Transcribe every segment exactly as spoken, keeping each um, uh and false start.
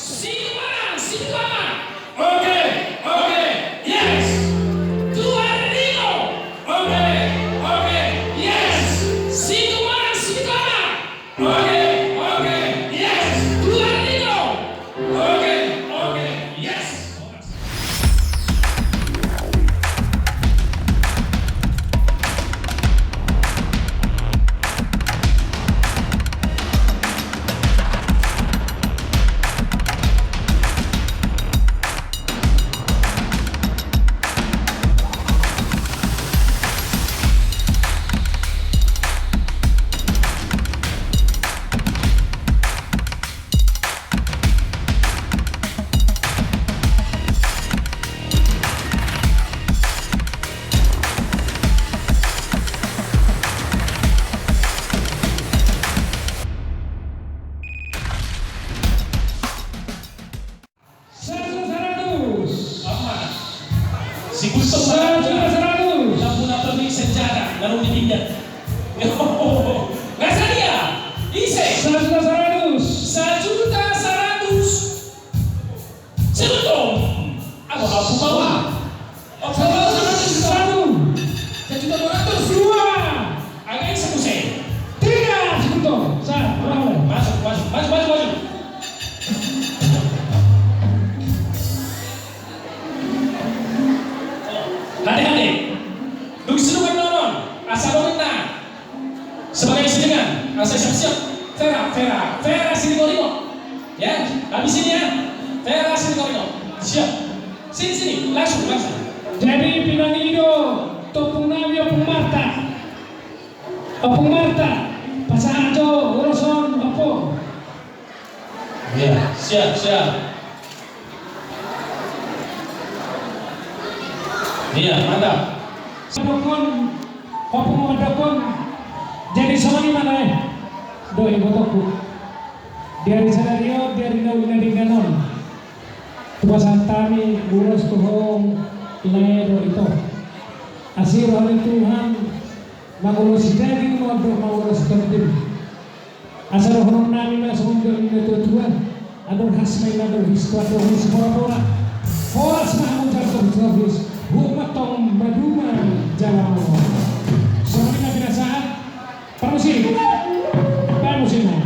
Situmarang, Situama. Oke, oke, yes. Tuan Ringo. Oke, oke, yes. Situmarang, Situama. Oke, oke, yes. Tuan Ringo. Oke, oke, yes. Satu seratus. Apa? Si Gusuk satu seratus. Lampu na pabrik senjata, lalu dipindah. Nggak sadia. Ise? Satu seratus. Sajuta saratus. Sejuta. Apa, apa bawa? Satu, satu. Sejuta dua ratus. Dua. Agak iseng muse. Tiga, sejuta. Sa, bravo. Masuk, masuk, masuk, masuk, masuk. Hade, hade. Dung sidung annon, asa dong na. Sebagai sidengan, asa siap-siap. Vera, Vera, Vera, sini kau, Ringo. Ya, habis ini ya. Vera, sini kau, Ringo. Siap. Sini, sini, langsung, langsung. Jadi, pinangido, topung nami, Ompung Marta. Ompung Marta, pasahat jo ulos on, Ompung. Iya, siap, siap. Iya, mantap. Sadokon, Ompung, sadokon. Jadi songon i ma, lae. Do ibotongku. Di ari sadari on, di ari na uli na denggan on. Hupasahat hami ulos tu ho, lae dohot ito. Asi roha ni Tuhan, mangulosi daging ma dohot mangulosi tondim. Asa dohonon nami ma songon didok ni natua-tua, andor has ma inna, andor his tu andor ni sipora-pora. Horas ma hamu jala torus-torus, huhut ma tong maduma jala mamora. Songon i ma pinasahat. Parmusik. Parmusik ma.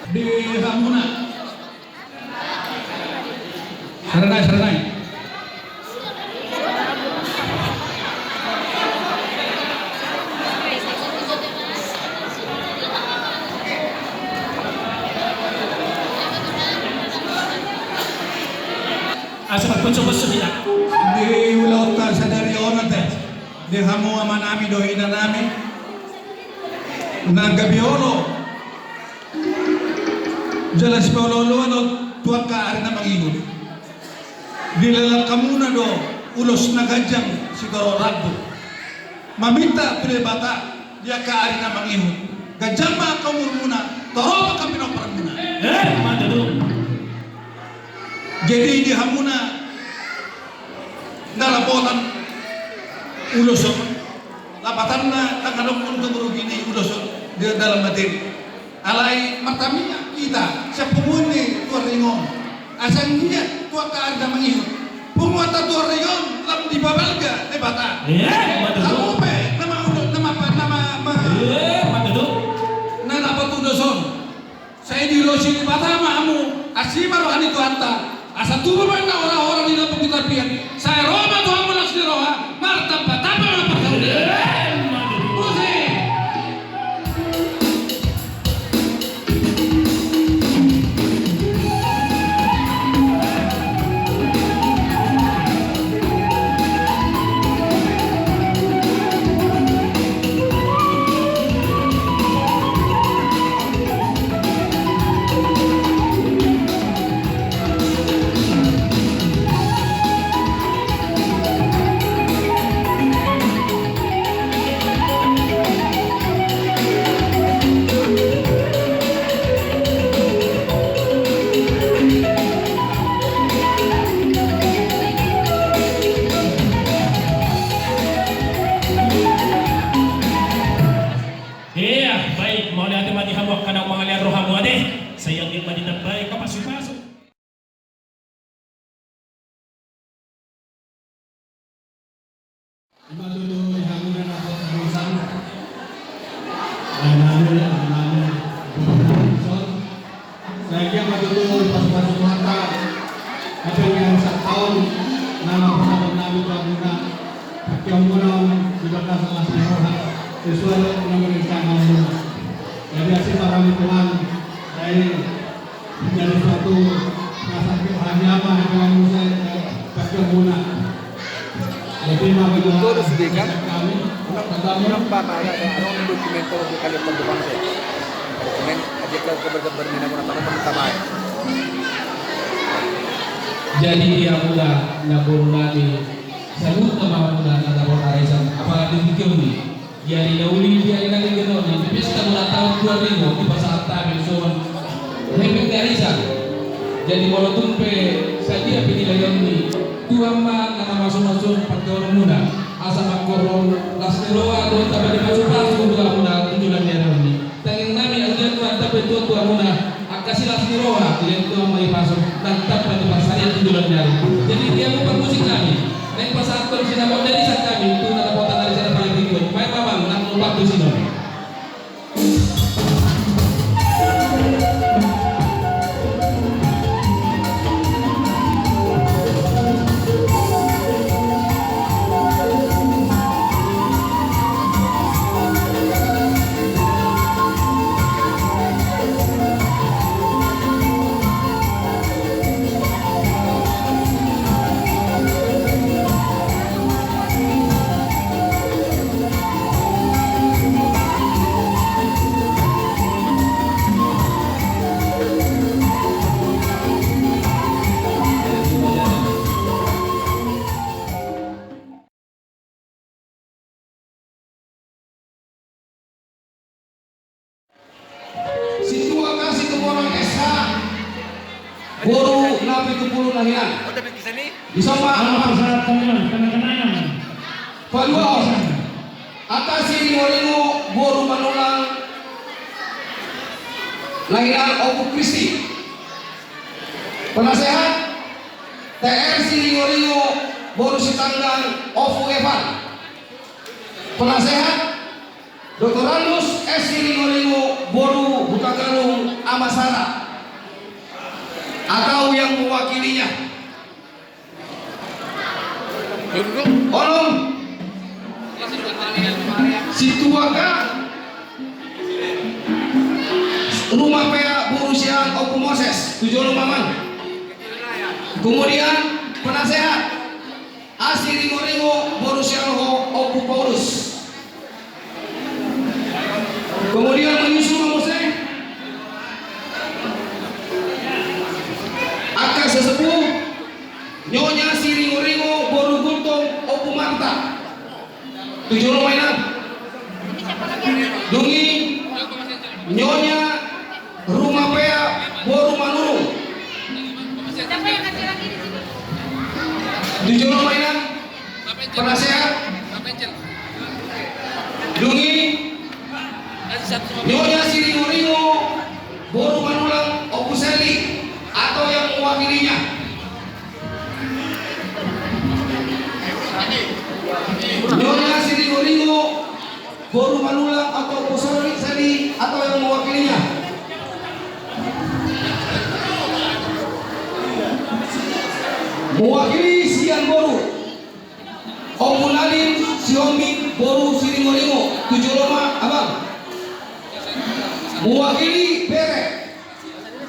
Di hamuna. Saranai, saranai. Asa marposo-poso hita. Di ulaonta sadari on, ate. Di hamu amanami dohot inanami. Na gabe olo. Jala sipaolo-oloan do tu angka ari na mangihut. Dilehon hamuna do ulos na ganjang sitorop rambu. Maminta tu Debata di angka ari na mangihut. Ganjang ma angka umurmuna, torop angka pinomparmuna. Eh, mantap tutu. Jadi di hamuna na lapotan ulos on, lapatanna tanggadok on tu guru gini ulos on di dalam materi. Alai martamiang hita sian punguan ni Tuan Ringo on. Asa anggiat tu angka ari na mangihut punguanta Tuan Ringo on lam dipabalga Debata. Iya, mantap tutu. Hamu pe na mangihut, na ma, na ma, ma. Iya, mantap tutu. Na dapat ulos on. Sai diulosi Debata ma hamu, asi ma roha ni Tuhanta, asa tubu ma inna hora-hora di lambung ni tapian, sai ro ma tu hamu las ni roha, martamba-tamba ma parsaoran. Musik. Ima tutu di hamuna na hot arisan. Lae nami, lae nami, lae nami. Sai anggiat ma tutu dipasu-pasu Tuhanta. Hape di ari sataon na napasahat nami tu hamuna, pangkeonmuna on di bagasan las ni roha, sesuai dohot na mangihut hamuna. Jadi asi ma roha ni Tuhan. Sai jadi suatu rasa bahagia ma di hamuna, sai pangkeonmuna. Itu harus deh kan. Unang, unang pamala, ada, ada orang dokumen tolong dikali pembukaan saya. Dokumen aja ke gambar-gambar mina guna tahu teman-teman. Jadi dia muda na boru nami, salut nama muda na boru arisan, apalagi di Kioni. Di ari na uli, di ari na gede on, di pesta ulang tahun dua ribu, dipasahat hami songon hepeng ni arisan. Jadi molo tung pe sadia pe nilaion ni Tuhan ma na mamasu-masu pangkeonmuna, asa mangkorhon las ni roha dohot tamba ni pasu-pasu tu hamuna tu joloan ni ari on. Tangihon nami anggiat ma tamba tu hamuna angka silas ni roha, dilehon Tuhan ma i pasu, nang tamba di parsarian tu joloan ni ari. Jadi dia mu parmusik nami. Naeng pasahathon sinamot dari sa hami tu na dapotan ari sada pala tingki on. Baen ma amang nang lupa tu sinon. Sintua Kasih Kemorang S H, boru na pitu pulu na hinan. Di son ma. Paluahon, angka siringoringo boru Manulang na hinan Ompu Kristi. Penasehat, T R siringoringo boru Sitanggang Ompu Evan. Penasehat, Doktorandus S siringoringo boru Hutagalung Ama Sara. Atau yang mewakilinya. Onom. Sintua K, Rumapea boru sian Ompu Moses, tu jolo ma amang. Kemudian penasehat, A siringoringo boru sian ho Ompu Paulus. Kemudian menyusul muse angka sesepuh, Nyonya siringoringo boru Gultom Ompu Marta. Tu jolo ma inang. Dung i Nyonya Rumapea boru Manurung. Tu jolo ma inang. Penasehat. Dung i Nyonya siringoringo boru Manulang Ompu Seli atau yang mewakilinya. Nyonya siringoringo boru Manulang atau Ompu Seli atau yang mewakilinya. Mewakili sian boru, Ompu Nadin Sihombing boru Siringoringo, tu jolo ma abang. Mewakili bere,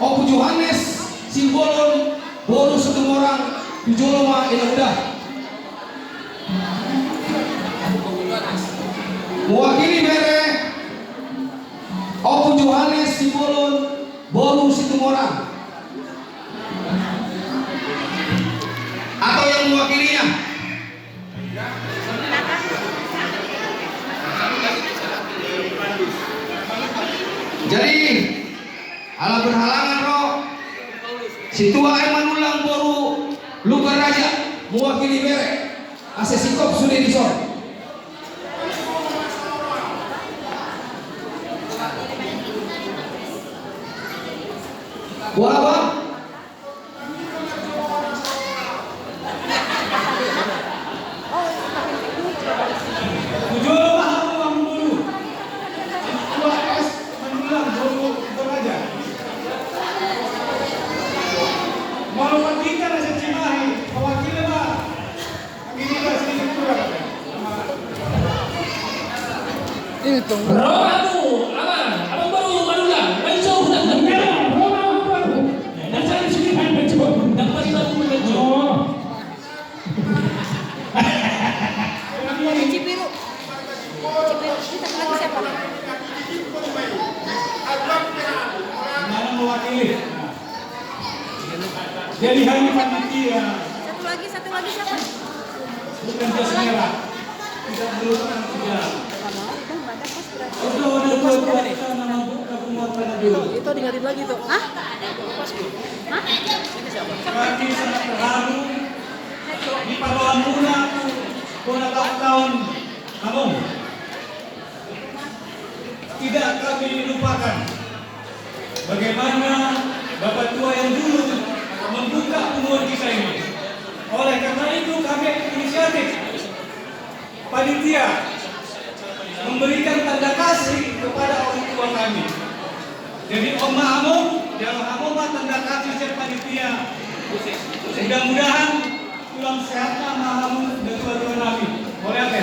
Ompu Johannes Simbolon boru Situmorang, tu jolo ma inang da. Mewakili bere, Ompu Johannes Simbolon boru Situmorang. Atau yang mewakilinya. Jadi ala berhalangan ro Sintua M Manulang boru Lumban Raja mewakili bere. Asa singkop sude dison. Boha, boha? Kita na Cimahi, mewakili ma. Ini masih kurang. Ini tong. Rohamu, abang, abang baru, baru lah. Baru jauh, dah, dah. Ya, rohamu, abang. Dah cari sini, kan, baru jauh. Dah, baru, baru, baru jauh. Oh. Cibiru. Cibiru. Ini satu lagi siapa? Mana mewakili? Jadi hanya panitia. Satu lagi, satu lagi siapa? Bukan jas merah. Tidak perlu tenang juga. Udah, udah, udah, udah, kita nama buka penguatan dulu. Itu, itu diingatin lagi tuh. Hah? Hah? Kami sangat terharu di parrohamuna tu bona taon-taon hamu. Tidak kami lupakan bagaimana Bapak Tua yang dulu membuka punguan kita ini. Oleh karena itu, kami inisiatif panitia memberikan tanda kasih kepada orang tua kami. Jadi, on ma hamu, jalo hamu ma tanda kasih sian panitia. Mudah-mudahan tulang sehat ma hamu, dan tua-tua nami. Boleh, oke?